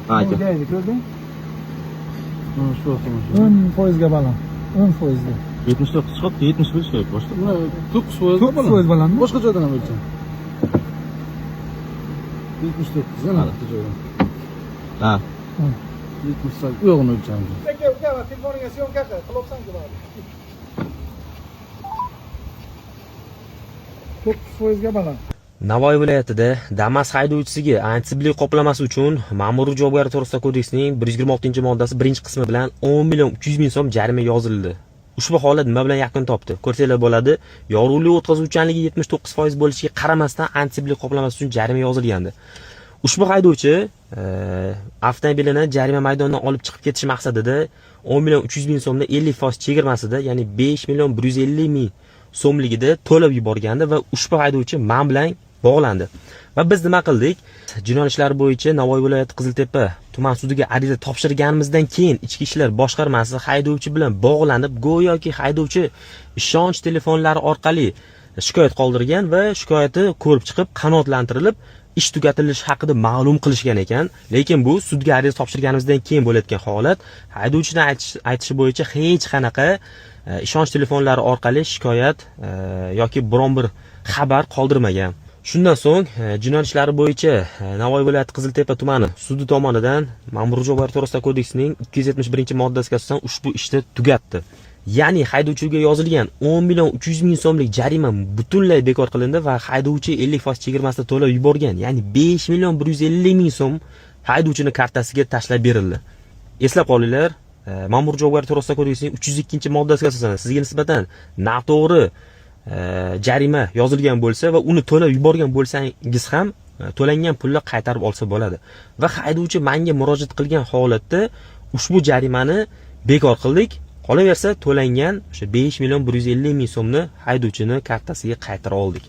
Ha, aka. Gayni ko'rding? Mana shu avtomobil. 10%ga baland. 10%ga. 79 chiqibdi, 70 bo'lishi kerak boshliq. Mana 9% 9% balandmi? Boshqa joydan ham o'lchang. 79 yana bitta joydan. Ha. 78 u yog'ini o'lchamiz. Aka, uka, telefoningga syomka qil, qilyapsan-ku baribir. 9%ga baland. Navoiy viloyatida Damas haydovchisiga antisibli qoplamasi uchun Ma'muriy javobgarlik to'g'risidagi kodeksning 126-moddasi 1-qismi bilan 10 million 300 ming so'm jarima yozildi. Ushbu holat nima bilan yakun topdi? Ko'rsanglar bo'ladi. Yorug'lik o'tkazuvchanligi 79% bo'lishiga qaramasdan antisibli qoplamasi uchun jarima yozilgandi. Ushbu haydovchi avtomobilini jarima maydonidan olib chiqib ketish maqsadida 10 million 300 ming so'mni 50% chegirmasida, ya'ni 5 million 150 ming so'mligida to'lab yuborgandi va ushbu haydovchi man bilan bog'landi. Va biz nima qildik? Jinoyat ishlari bo'yicha Navoiy viloyati Qiziltepa tuman sudiga ariza topshirganimizdan keyin Ichki ishlar boshqarmasi haydovchi bilan bog'lanib, go'yoki haydovchi ishonch telefonlari orqali shikoyat qoldirgan va shikoyati ko'rib chiqib qanoatlantirilib ish tugatilishi haqida ma'lum qilishgan ekan. Lekin bu sudga ariza topshirganimizdan keyin bo'layotgan holat. Haydovchini aytishi bo'yicha hech qanaqa ishonch telefonlari orqali shikoyat yoki biron bir xabar qoldirmagan. Shundan so'ng jinoyat ishlari bo'yicha Navoiy viloyati Qiziltepa tumani sudi tomonidan Ma'muriy javobgarlik to'g'risidagi kodeksning 271-moddasiga asosan ushbu ishni tugatdi. Ya'ni haydovchiga yozilgan 10 million 300 ming so'mlik jarima butunlay bekor qilindi va haydovchi 50% chegirmasida to'lab yuborgan, ya'ni 5 million 150 ming so'm haydovchini kartasiga tashlab berildi. Eslab qolinglar, Ma'muriy javobgarlik to'g'risidagi kodeksning 302-moddasiga asosan sizga nisbatan noto'g'ri jarima yozilgan bo'lsa va uni to'lab yuborgan bo'lsangiz ham to'langan pulni qaytarib olsa bo'ladi. Va haydovchi menga murojaat qilgan holatda ushbu jarimani bekor qildik. Qolaversa to'langan o'sha 5 million 150 ming so'mni haydovchini kartasiga qaytara oldik.